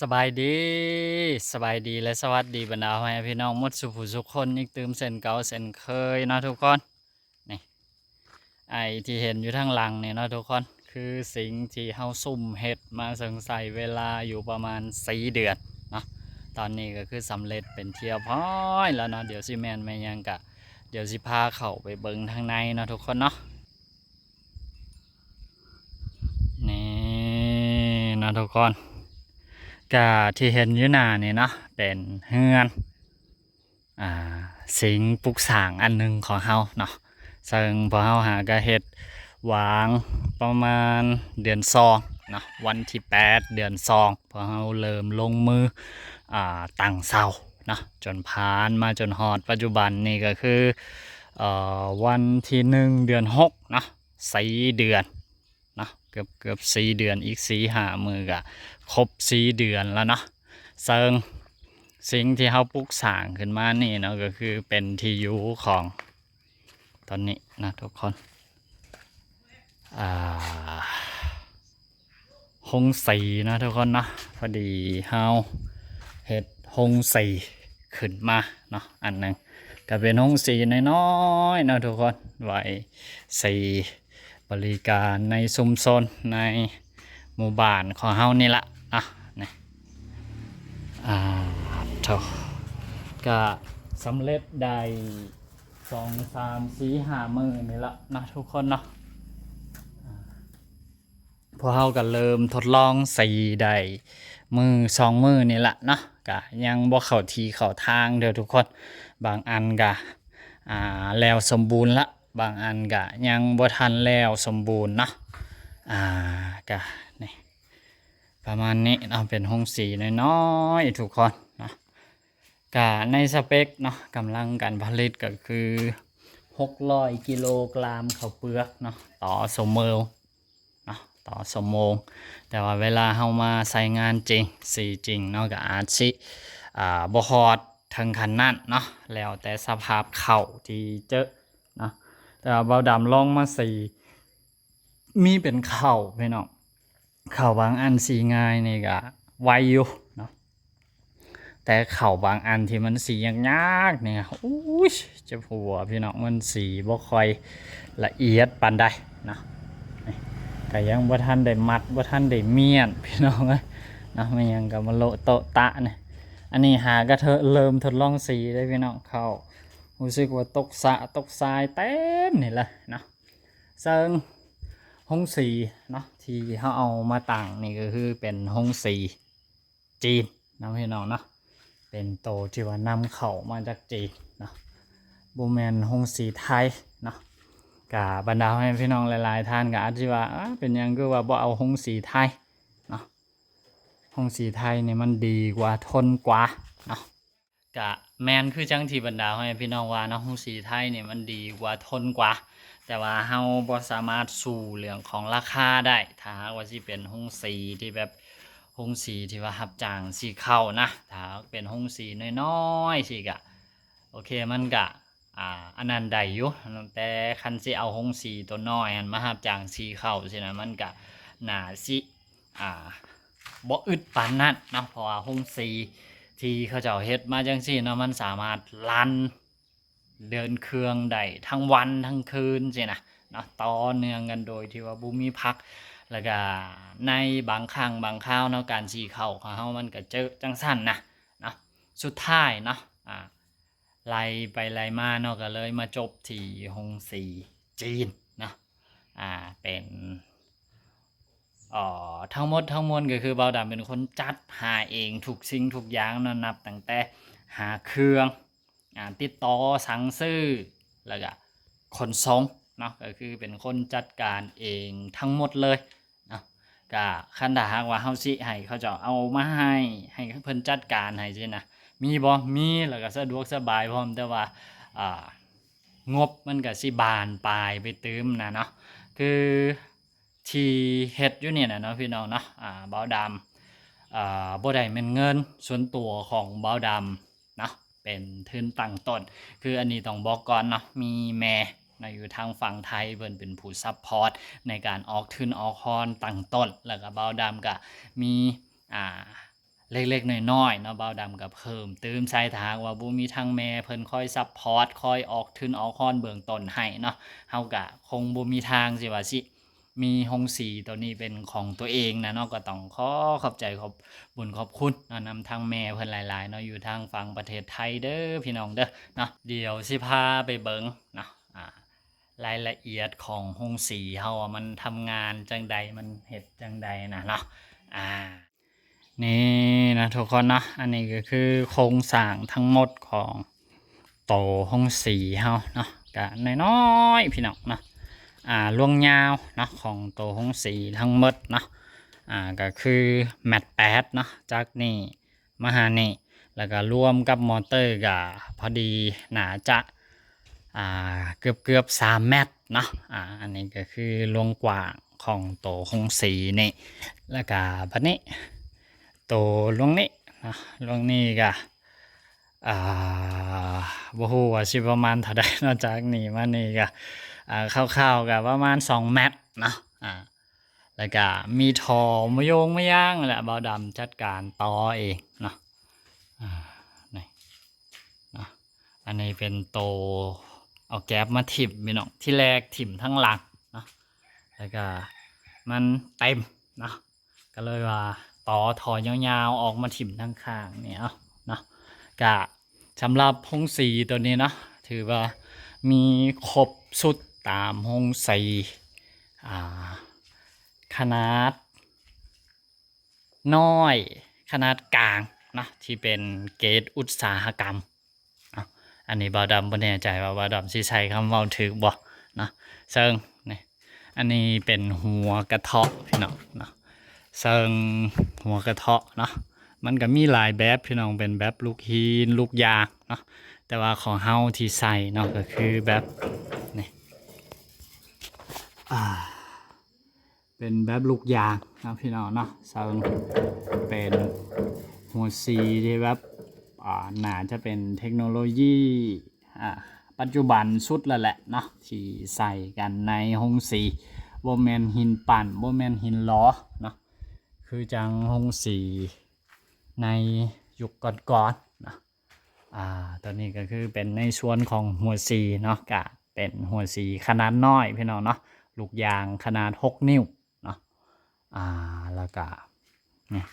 ສະບາຍດີ ສະບາຍດີ ແລະ ສະຫວັດດີບັນດາພໍ່ແມ່ພີ່ນ້ອງໝົດສູ່ຜູ້ສູ່ຄົນອີກຕື່ມເຊັ່ນເກົ່າເຊັ່ນເຄີຍເນາະທຸກຄົນ. ນີ້ ໄອ້ທີ່ເຫັນຢູ່ທາງຫຼັງນີ້ເນາະທຸກຄົນ ຄືສິ່ງທີ່ເຮົາສຸ່ມເຮັດມາເຊິ່ງໃຊ້ເວລາຢູ່ປະມານສີ່ເດືອນເນາະ. ຕອນນີ້ກໍຄືສຳເລັດເປັນທີ່ຮຽບຮ້ອຍແລ້ວເນາະ. ດຽວຊິແມ່ນແມ່ນຫຍັງກະ ດຽວຊິພາເຂົ້າໄປເບິ່ງທາງໃນເນາະທຸກຄົນເນາະ. ນີ້ເນາະທຸກຄົນ ກະທີ່ເຫັນຢູ່ໜ້ານີ້ເນາະ ເປັນເຮືອນ ອ່າ ສິ່ງປຸກສ້າງອັນໜຶ່ງຂອງເຮົາເນາະ. ເຊິ່ງພວກເຮົາຫາກະເຮັດຫວ່າງປະມານເດືອນສອງເນາະ ວັນທີແປດເດືອນສອງ ພວກເຮົາເລີ່ມລົງມື ອ່າ ຕັ້ງເສົາເນາະ ຈົນຜ່ານມາຈົນຮອດປັດຈຸບັນນີ້ກໍຄື ເອີ ວັນທີໜຶ່ງເດືອນຫົກເນາະ ສີ່ເດືອນເນາະ ເກືອບ ເກືອບສີ່ເດືອນ ອີກສີ່ຫ້າມື້ກະຄົບສີ່ເດືອນແລ້ວເນາະ. ເຊິ່ງສິ່ງທີ່ເຮົາປຸກສ້າງຂຶ້ນມານີ້ເນາະ ກໍຄືເປັນທີ່ຢູ່ຂອງ ຕອນນີ້ນະທຸກຄົນ ອ່າ ໂຮງສີນະທຸກຄົນເນາະ. ພໍດີເຮົາເຮັດໂຮງສີຂຶ້ນມາເນາະອັນໜຶ່ງ ກໍເປັນໂຮງສີນ້ອຍໆເນາະທຸກຄົນ ໄວ້ສີບໍລິການໃນຊຸມຊົນໃນໝູ່ບ້ານຂອງເຮົານີ້ລະເນາະ. ນີ້ ອ່າ ໂທ້ ກະສຳເລັດໄດ້ ສອງ ສາມ ສີ່ ຫ້າ ມື້ນີ້ລະເນາະທຸກຄົນເນາະ. ພວກເຮົາກໍເລີ່ມທົດລອງສີໄດ້ມື້ສອງມື້ນີ້ລະເນາະ ກະຍັງບໍ່ເຂົ້າທີ່ເຂົ້າທາງເດີ້ທຸກຄົນ. ບາງອັນກະ ອ່າ ແລ້ວສົມບູນລະ ບາງອັນກະຍັງບໍ່ທັນແລ້ວສົມບູນເນາະ. ອ່າ ກະນີ້ ປະມານນີ້ເນາະ ເປັນໂຮງສີນ້ອຍໆທຸກຄົນເນາະ. ກະໃນສະເປັກເນາະ ກຳລັງການຜະລິດກໍຄືຫົກຮ້ອຍກິໂລກຣາມເຂົ້າເປືອກເນາະ ຕໍ່ຊົ່ວໂມງເນາະ ຕໍ່ຊົ່ວໂມງ. ແຕ່ວ່າເວລາເຮົາມາໃຊ້ງານຈິງ ສີຈິງເນາະ ກໍອາດຊິ ອ່າ ບໍ່ຮອດເຖິງຂັ້ນນັ້ນເນາະ ແລ້ວແຕ່ສະພາບເຂົ້າທີ່ເຈີເນາະ. ແຕ່ວ່າບ່າວດຳລອງມາສີ ມີເປັນເຂົ້າພີ່ນ້ອງ ເຂົ້າບາງອັນສີງ່າຍນີ້ກະໄວຢູ່ເນາະ ແຕ່ເຂົ້າບາງອັນທີ່ມັນສີຍາກໆນີ້ ໂອ້ຍ ເຈັບຫົວພີ່ນ້ອງ ມັນສີບໍ່ຄ່ອຍລະອຽດປານໃດເນາະ. ນີ້ກະຍັງບໍ່ທັນໄດ້ມັດ ບໍ່ທັນໄດ້ມ້ຽນພີ່ນ້ອງເອີຍເນາະ ແມ່ນຫຍັງກະມາໂລະໂຕະຕະນີ້. ອັນນີ້ຫາກະເລີ່ມທົດລອງສີເດ້ພີ່ນ້ອງ ເຂົ້າຮູ້ສຶກວ່າຕົກສະຕົກຊາຍເຕັມນີ້ລະເນາະ. ເຊິ່ງໂຮງສີເນາະ ທີ່ເຮົາເອົາມາຕັ້ງນີ້ກໍຄືເປັນໂຮງສີຈີນເນາະພີ່ນ້ອງເນາະ ເປັນໂຕທີ່ວ່ານຳເຂົ້າມາຈາກຈີນເນາະ ບໍ່ແມ່ນໂຮງສີໄທເນາະ. ກະບັນດາພໍ່ແມ່ພີ່ນ້ອງຫຼາຍໆທ່ານກໍອາດຊິວ່າ ເປັນຫຍັງຄືວ່າບໍ່ເອົາໂຮງສີໄທເນາະ ໂຮງສີໄທນີ້ມັນດີກວ່າ ທົນກວ່າເນາະ. ກະແມ່ນຄືຈັ່ງທີ່ບັນດາພໍ່ແມ່ພີ່ນ້ອງວ່າເນາະ ໂຮງສີໄທນີ້ມັນດີກວ່າ ທົນກວ່າ ແຕ່ວ່າເຮົາບໍ່ສາມາດສູ້ເລື່ອງຂອງລາຄາໄດ້ ຖ້າຫາກວ່າຊິເປັນໂຮງສີທີ່ແບບ ໂຮງສີທີ່ວ່າຮັບຈ້າງສີເຂົ້ານະ. ຖ້າເປັນໂຮງສີນ້ອຍໆຊີ້ກະ ໂອເຄ ມັນກະ ອ່າ ອັນນັ້ນໄດ້ຢູ່ ແຕ່ຄັນຊິເອົາໂຮງສີໂຕນ້ອຍຫັ້ນມາຮັບຈ້າງສີເຂົ້າຊີ້ນະ ມັນກະໜ້າຊິ ອ່າ ບໍ່ອຶດປານນັ້ນເນາະ ເພາະວ່າໂຮງສີທີ່ເຂົາເຈົ້າເຮັດມາຈັ່ງຊີ້ເນາະ ມັນສາມາດລັນເດີນເຄື່ອງໄດ້ທັງວັນທັງຄືນຊີ້ນະເນາະ ຕໍ່ເນື່ອງກັນໂດຍທີ່ວ່າບໍ່ມີພັກ. ແລ້ວກະໃນບາງຄັ້ງບາງຄາວເນາະ ການສີເຂົ້າຂອງເຮົາມັນກະເຈີຈັ່ງຊັ້ນນະເນາະ. ສຸດທ້າຍເນາະ ອ່າ ໄລ່ໄປໄລ່ມາເນາະ ກໍເລີຍມາຈົບທີ່ໂຮງສີຈີນເນາະ ອ່າ ເປັນ ເອີ ທັງໝົດທັງມວນກໍຄືບ່າວດຳເປັນຄົນຈັດຫາເອງທຸກສິ່ງທຸກຢ່າງເນາະ ນັບຕັ້ງແຕ່ຫາເຄື່ອງ ອ່າ ຕິດຕໍ່ສັ່ງຊື້ ແລ້ວກະຂົນສົ່ງເນາະ ກໍຄືເປັນຄົນຈັດການເອງທັງໝົດເລີຍ ເນາະ. ກະຄັນຖ້າຫາກວ່າເຮົາຊິໃຫ້ເຂົາເຈົ້າເອົາມາໃຫ້ ໃຫ້ເພິ່ນຈັດການໃຫ້ຊີ້ນະ ມີບໍ່? ມີ ແລ້ວກະສະດວກສະບາຍພ້ອມ ແຕ່ວ່າ ອ່າ ງົບມັນກະຊິບານປາຍໄປຕື່ມນະເນາະ. ຄືທີ່ເຮັດຢູ່ນີ້ນະເນາະ ພີ່ນ້ອງເນາະ ອ່າ ບ່າວດຳ ເອີ ບໍ່ໄດ້ແມ່ນເງິນສ່ວນຕົວຂອງບ່າວດຳ ເນາະ ເປັນທຶນຕັ້ງຕົ້ນ. ຄືອັນນີ້ຕ້ອງບອກກ່ອນເນາະ ມີແມ່ເນາະ ຢູ່ທາງຝັ່ງໄທ ເພິ່ນເປັນຜູ້ຊັບພອດໃນການອອກທຶນອອກຮອນຕັ້ງຕົ້ນ ແລ້ວກະບ່າວດຳກະມີ ອ່າ ເລັກໆນ້ອຍໆເນາະ ບ່າວດຳກໍເພີ່ມຕື່ມໃສ່ ຖ້າຫາກວ່າບໍ່ມີທາງແມ່ເພິ່ນຄອຍຊັບພອດ ຄອຍອອກທຶນອອກຮອນເບື້ອງຕົ້ນໃຫ້ເນາະ ເຮົາກໍຄົງບໍ່ມີທາງຊິວ່າຊິມີໂຮງສີໂຕນີ້ເປັນຂອງຕົວເອງນະເນາະ ກໍຕ້ອງຂໍຂອບໃຈຂອບບຸນຂອບຄຸນເນາະ ນຳທາງແມ່ເພິ່ນຫຼາຍໆເນາະ ຢູ່ທາງຝັ່ງປະເທດໄທເດີພີ່ນ້ອງເດີເນາະ. ດຽວຊິພາໄປເບິ່ງເນາະ ອາ ລາຍລະອຽດຂອງໂຮງສີເຮົາວ່າມັນທຳງານຈັ່ງໃດ ມັນເຮັດຈັ່ງໃດນະເນາະ ອາ ນີ້ນະທຸກຄົນເນາະ ອັນນີ້ກໍຄືໂຄງສ້າງທັງໝົດຂອງໂຕໂຮງສີເຮົາເນາະ ກະນ້ອຍໆ ພີ່ນ້ອງເນາະ ອາ ລວງຍາວເນາະຂອງໂຕໂຮງສີທັງໝົດເນາະ ອາ ກໍຄືແມັດແປດເນາະ ຈາກນີ້ມາຫານີ້ ແລ້ວກໍລວມກັບມໍເຕີກໍພໍດີ ໜ້າຈະ ອ່າ ເກືອບໆສາມແມັດເນາະ ອາ ອັນນີ້ກໍຄືລວງກວ້າງຂອງໂຕໂຮງສີນີ້ ແລ້ວກໍບັດນີ້ໂຕລວງນີ້ເນາະ ລວງນີ້ກໍ ອ່າ ບໍ່ຮູ້ວ່າຊິປະມານເທົ່າໃດເນາະ ຈາກນີ້ມານີ້ກໍ ອ່າ ຄ່າວໆກໍປະມານສອງແມັດເນາະ ອາ ແລ້ວກໍມີທໍ່ມາໂຍງມາຢາງແຫຼະ ບ່າວດຳຈັດການຕໍ່ເອງເນາະ ອາ ນີ້ເນາະ ອັນນີ້ເປັນໂຕເອົາແກັບມາຖິ້ມພີ່ນ້ອງ ທີແລກຖິ້ມທາງຫຼັງເນາະ ແລ້ວກໍມັນເຕັມເນາະ ກໍເລີຍວ່າຕໍ່ທໍ່ຍາວໆອອກມາຖິ້ມທາງຂ້າງນີ້ເອົາເນາະ ກະສຳລັບໂຮງສີໂຕນີ້ເນາະ ຖືວ່າມີຄົບຊຸດຕາມໂຮງສີ ອ່າ ຂະໜາດນ້ອຍ ຂະໜາດກາງເນາະ ທີ່ເປັນເກຣດອຸດສາຫະກຳ ເນາະ ອັນນີ້ບ່າວດຳບໍ່ແນ່ໃຈວ່າບ່າວດຳຊິໃຊ້ຄຳເວົ້າຖືກບໍ່ເນາະ ເຊິ່ງນີ້ ອັນນີ້ເປັນຫົວກະເທາະພີ່ນ້ອງເນາະ ເຊິ່ງຫົວກະເທາະເນາະ ມັນກໍມີຫຼາຍແບບພີ່ນ້ອງ ເປັນແບບລູກຫີນ ລູກຢາງເນາະ ແຕ່ວ່າຂອງເຮົາທີ່ໃຊ້ເນາະ ກໍຄືແບບນີ້ ອ່າ ເປັນແບບລູກຢາງເນາະພີ່ນ້ອງເນາະ ເຊິ່ງເປັນຫົວສີທີ່ແບບ ອ່າ ໜ້າຈະເປັນເທັກໂນໂລຢີ ອ່າ ປັດຈຸບັນສຸດແລ້ວແຫຼະເນາະ ທີ່ໃຊ້ກັນໃນໂຮງສີ ບໍ່ແມ່ນຫີນປັ້ນ ບໍ່ແມ່ນຫີນຫຼໍເນາະ ຄືຈັ່ງໂຮງສີໃນຍຸກກ່ອນໆເນາະ. ອ່າ ຕົວນີ້ກໍຄືເປັນໃນສ່ວນຂອງຫົວສີເນາະ ກະເປັນຫົວສີຂະໜາດນ້ອຍພີ່ນ້ອງເນາະ ລູກຢາງຂະໜາດຫົກນິ້ວເນາະ ອ່າ ແລ້ວກະນີ້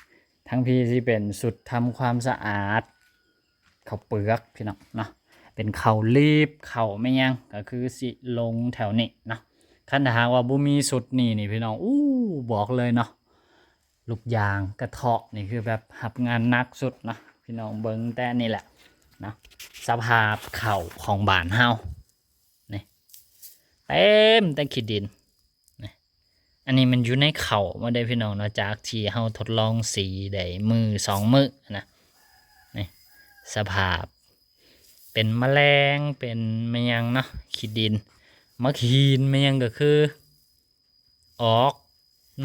ທັງພີຊິເປັນຊຸດທຳຄວາມສະອາດເຂົ້າເປືອກພີ່ນ້ອງເນາະ ເປັນເຂົ້າລີບ ເຂົ້າແມ່ນຫຍັງ ກໍຄືຊິລົງແຖວນີ້ເນາະ. ຄັນຖ້າຫາກວ່າບໍ່ມີຊຸດນີ້ນີ້ພີ່ນ້ອງ ອູ້ ບອກເລີຍເນາະ ລູກຢາງກະເທາະນີ້ຄືແບບຮັບງານໜັກສຸດເນາະ ພີ່ນ້ອງເບິ່ງແຕ່ນີ້ແຫຼະເນາະ ສະພາບເຂົ້າຂອງບ້ານເຮົານີ້ ເຕັມແຕ່ຂີ້ດິນນີ້ ອັນນີ້ມັນຢູ່ໃນເຂົ້າໝົດເດ້ພີ່ນ້ອງເນາະ ຈາກທີ່ເຮົາທົດລອງສີໄດ້ມື້ສອງມື້ນະ ນີ້ ສະພາບເປັນມະແລງ ເປັນແມ່ນຫຍັງເນາະ ຂີ້ດິນ ໝາກຫີນແມ່ນຫຍັງ ກໍຄື ອອກ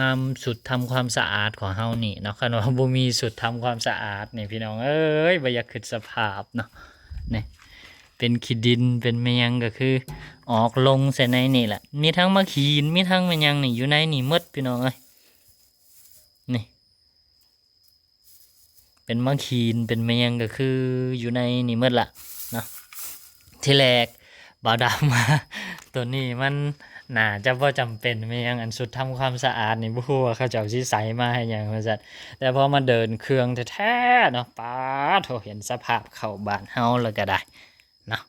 ນຳຊຸດທຳຄວາມສະອາດຂອງເຮົານີ້ເນາະ ຄັນວ່າບໍ່ມີຊຸດທຳຄວາມສະອາດນີ້ ພີ່ນ້ອງເອີຍ ບໍ່ຢາກຄິດສະພາບເນາະ ນີ້ ເປັນຂີ້ດິນ ເປັນແມ່ນຫຍັງ ກໍຄືອອກລົງໃສ່ໃນນີ້ແຫຼະ ມີທັງໝາກຫີນ ມີທັງແມ່ນຫຍັງນີ້ ຢູ່ໃນນີ້ໝົດ ພີ່ນ້ອງເອີຍ ນີ້. ເປັນໝາກຫີນ ເປັນແມ່ນຫຍັງ ກໍຄືຢູ່ໃນນີ້ໝົດລະເນາະ. ທີແລກບ່າວດຳວ່າ ໂຕນີ້ມັນໜ້າຈະບໍ່ຈຳເປັນແມ່ນຫຍັງ ອັນຊຸດທຳຄວາມສະອາດນີ້ ບໍ່ຮູ້ວ່າເຂົາເຈົ້າຊິໃສ່ມາເຮັດຫຍັງວ່າຊັ້ນ ແຕ່ພໍມາເດີນເຄື່ອງແທ້ໆເນາະ ປາດໂທ້ ເຫັນສະພາບເຂົ້າບ້ານເຮົາແລ້ວກໍໄດ້ເນາະ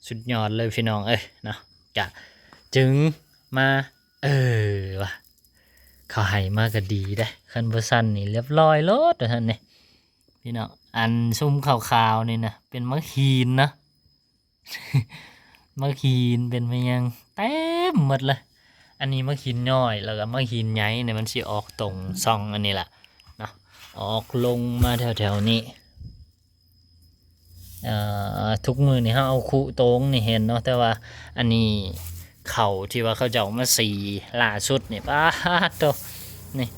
ສຸດຍອດເລີຍພີ່ນ້ອງເອີຍເນາະ ກະຈຶ່ງມາ ເອີ ວ່າເຂົາໃຫ້ມາກໍດີເດ້ ຄັນບໍ່ຊັ້ນນີ້ລຽບລ້ອຍໂລດວ່າຊັ້ນນີ້ ພີ່ນ້ອງ ອັນຊຸມຂາວໆນີ້ນະ ເປັນໝາກຫີນນະ ໝາກຫີນ ເປັນແມ່ນຫຍັງ ເຕັມໝົດເລີຍ ອັນນີ້ໝາກຫີນຍ້ອຍ ແລ້ວກໍໝາກຫີນໃຫຍ່ນີ້ ມັນຊິອອກຕົງຊ່ອງອັນນີ້ລະເນາະ ອອກລົງມາແຖວໆນີ້. ເອີ ທຸກມື້ນີ້ເຮົາເອົາຄຸໂຕ່ງນີ້ເຫັນເນາະ ແຕ່ວ່າອັນນີ້ເຂົ້າທີ່ວ່າເຂົາເຈົ້າມາສີລ່າສຸດນີ້ ປາດໂທ້ ນີ້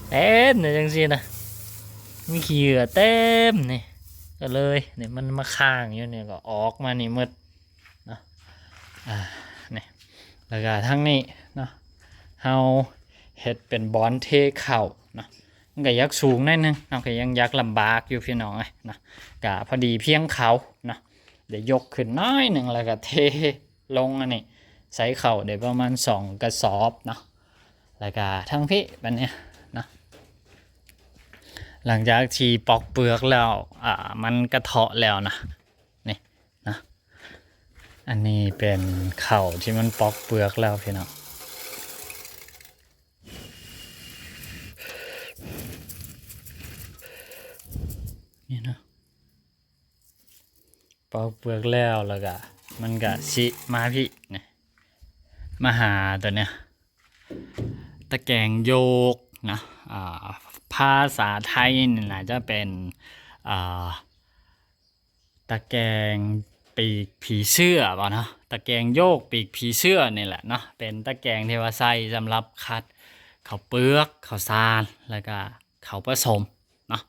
ເຕັມຢູ່ຈັ່ງຊີ້ນະ ມີຂີ້ເຫຍື້ອເຕັມນີ້ ກໍເລີຍນີ້ ມັນມາຄ້າງຢູ່ນີ້ ກໍອອກມານີ້ໝົດເນາະ ອາ ນີ້ ແລ້ວກໍທາງນີ້ເນາະ ເຮົາເຮັດເປັນບ່ອນເທເຂົ້າເນາະ ມັນກໍຢາກສູງໜ້ອຍໜຶ່ງເນາະ ກໍຍັງຢາກລຳບາກຢູ່ພີ່ນ້ອງເອີຍເນາະ. ກໍພໍດີພຽງເຂົ້າເນາະ ໄດ້ຍົກຂຶ້ນໜ້ອຍໜຶ່ງ ແລ້ວກໍເທລົງອັນນີ້ ໃສ່ເຂົ້າໄດ້ປະມານສອງກະສອບເນາະ. ແລ້ວກໍທາງພີ້ບັດນີ້ເນາະ ຫຼັງຈາກທີ່ປອກເປືອກແລ້ວ ອ່າ ມັນກະເທາະແລ້ວນະ ນີ້ນະ ອັນນີ້ເປັນເຂົ້າທີ່ມັນປອກເປືອກແລ້ວພີ່ນ້ອງ ນີ້ນະ ປອກເປືອກແລ້ວ ແລ້ວກະມັນກະຊິມາພີ້ນະ ມາຫາຕົວເນີ້ຍ ຕະແກງໂຢກນະ ອ່າ ພາສາໄທນີ້ໜ້າຈະເປັນ ອ່າ ຕະແກງປີກຜີເສື້ອບໍເນາະ ຕະແກງໂຢກປີກຜີເສື້ອນີ້ແຫຼະເນາະ ເປັນຕະແກງທີ່ວ່າໃຊ້ສຳລັບຂັດເຂົ້າເປືອກ ເຂົ້າສານ ແລ້ວກະເຂົ້າປະສົມເນາະ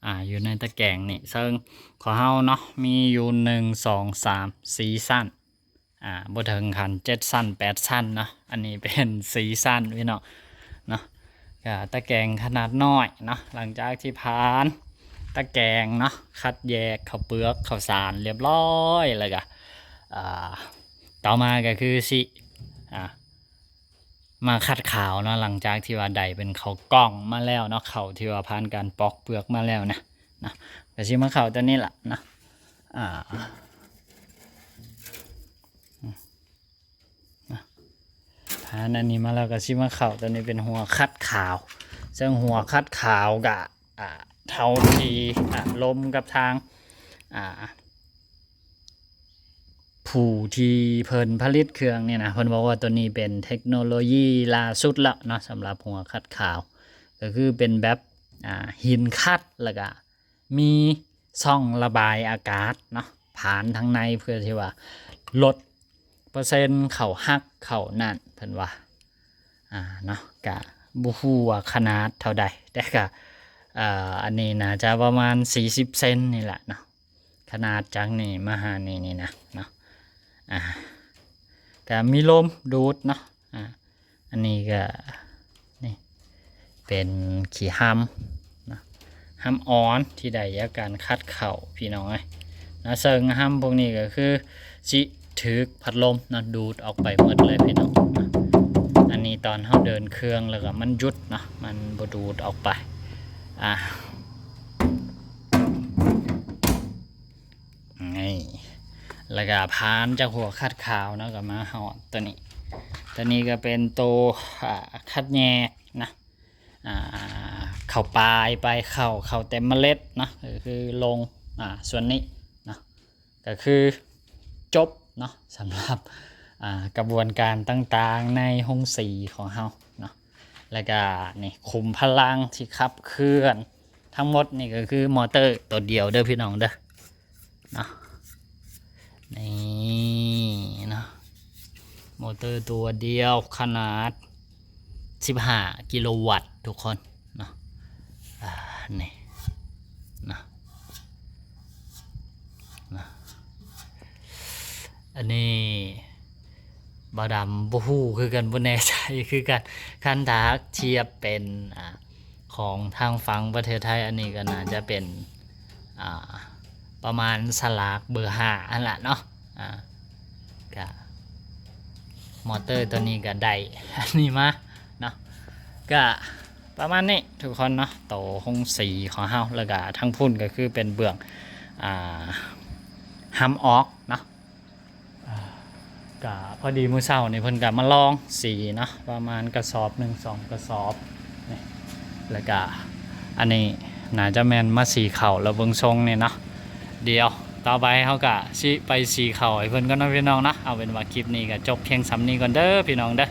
ອ່າ ຢູ່ໃນຕະແກງນີ້ ເຊິ່ງຂອງເຮົາເນາະ ມີຢູ່ ໜຶ່ງ ສອງ ສາມ ສີ່ຊັ້ນ ອ່າ ບໍ່ເຖິງຂັ້ນເຈັດຊັ້ນ ແປດຊັ້ນເນາະ ອັນນີ້ເປັນສີ່ຊັ້ນພີ່ນ້ອງເນາະ ກະຕະແກງຂະໜາດນ້ອຍເນາະ. ຫຼັງຈາກທີ່ຜ່ານຕະແກງເນາະ ຄັດແຍກເຂົ້າເປືອກເຂົ້າສານລຽບຮ້ອຍ ແລ້ວກະ ອ່າ ຕໍ່ມາກໍຄືຊິ ອ່າ ມາຂັດຂາວເນາະ ຫຼັງຈາກທີ່ວ່າໄດ້ເປັນເຂົ້າກ່ອງມາແລ້ວເນາະ ເຂົ້າທີ່ວ່າຜ່ານການປອກເປືອກມາແລ້ວນະ ນະ ກໍຊິມາເຂົ້າຕົວນີ້ລະເນາະ ອ່າ ຜ່ານອັນນີ້ມາແລ້ວກໍຊິມາເຂົ້າຕົວນີ້ເປັນຫົວຂັດຂາວ ເຊິ່ງຫົວຂັດຂາວກະ ອ່າ ເທົ່າທີ່ ອ່າ ລົມກັບທາງ ອ່າ ຜູ້ທີ່ເພິ່ນຜະລິດເຄື່ອງນີ້ນະ ເພິ່ນບອກວ່າຕົວນີ້ເປັນເທັກໂນໂລຢີລ່າສຸດແລ້ວເນາະ ສຳລັບຫົວຂັດຂາວ ກໍຄືເປັນແບບ ອ່າ ຫີນຂັດ ແລ້ວກະມີຊ່ອງລະບາຍອາກາດເນາະ ຜ່ານທາງໃນ ເພື່ອທີ່ວ່າລົດເປີເຊັນເຂົ້າຫັກເຂົ້ານັ້ນ ເພິ່ນວ່າ ອ່າ ເນາະ ກະບໍ່ຮູ້ວ່າຂະໜາດເທົ່າໃດ ແຕ່ກະ ເອີ ອັນນີ້ໜ້າຈະປະມານສີ່ສິບເຊັນນີ້ແຫຼະເນາະ ຂະໜາດຈາກນີ້ມາຫານີ້ນີ້ນະເນາະ ອ່າ ກະມີລົມດູດເນາະ ອ່າ ອັນນີ້ກະ ນີ້ ເປັນຂີ້ຮຳເນາະ ຮຳອອນທີ່ໄດ້ຈາກການຂັດເຂົ້າພີ່ນ້ອງເອີຍເນາະ ເຊິ່ງຮຳພວກນີ້ກໍຄືຊິຖືກພັດລົມເນາະ ດູດອອກໄປໝົດເລີຍພີ່ນ້ອງເນາະ. ອັນນີ້ຕອນເຮົາເດີນເຄື່ອງແລ້ວກໍມັນຢຸດເນາະ ມັນບໍ່ດູດອອກໄປ ອ່າ ນີ້ ແລ້ວກໍຜ່ານຈາກຫົວຂັດຂາວເນາະ ກໍມາຮອດຕົວນີ້ ຕົວນີ້ກໍເປັນໂຕ ອ່າ ຄັດແຍກນະ ອ່າ ເຂົ້າປາຍ ປາຍເຂົ້າ ເຂົ້າແຕ່ເມລັດເນາະ ກໍຄືລົງ ອ່າ ສ່ວນນີ້ເນາະ ກໍຄືຈົບເນາະ ສຳລັບ ອ່າ ກະບວນການຕ່າງໆໃນໂຮງສີຂອງເຮົາເນາະ. ແລ້ວກະນີ້ ຄຸມພະລັງທີ່ຂັບເຄື່ອນ ທັງໝົດນີ້ກໍຄືມໍເຕີຕົວດຽວເດີພີ່ນ້ອງເດີເນາະ ນີ້ເນາະ ມໍເຕີຕົວດຽວຂະໜາດສິບຫ້າກິໂລວັດທຸກຄົນເນາະ ອ່າ ນີ້ເນາະ ເນາະ ອັນນີ້ບ່າວດຳບໍ່ຮູ້ຄືກັນ ບໍ່ແນ່ໃຈຄືກັນ ຄັນຖ້າຫາກທຽບເປັນ ອ່າ ຂອງທາງຝັ່ງປະເທດໄທ ອັນນີ້ກໍໜ້າຈະເປັນ ອ່າ ປະມານສະຫຼາກເບີຫ້າຫັ້ນລະເນາະ ອ່າ ກະມໍເຕີຕົວນີ້ກະໄດ້ອັນນີ້ມາເນາະ ກະປະມານນີ້ທຸກຄົນເນາະ ໂຕໂຮງສີຂອງເຮົາ ແລ້ວກະທາງພຸ້ນກໍຄືເປັນເບື້ອງ ອ່າ ຮຳອອກເນາະ. ອ່າ ກະພໍດີມື້ເຊົ້ານີ້ເພິ່ນກະມາລອງສີເນາະ ປະມານກະສອບໜຶ່ງສອງກະສອບນີ້ ແລ້ວກະອັນນີ້ໜ້າຈະແມ່ນມາສີເຂົ້າແລ້ວເບິ່ງຊົງນີ້ເນາະ. ດຽວຕໍ່ໄປເຮົາກະຊິໄປສີເຂົ້າໃຫ້ເພິ່ນກ່ອນເນາະພີ່ນ້ອງເນາະ. ເອົາເປັນວ່າຄລິບນີ້ກະຈົບພຽງສ່ຳນີ້ກ່ອນເດີພີ່ນ້ອງເດີ.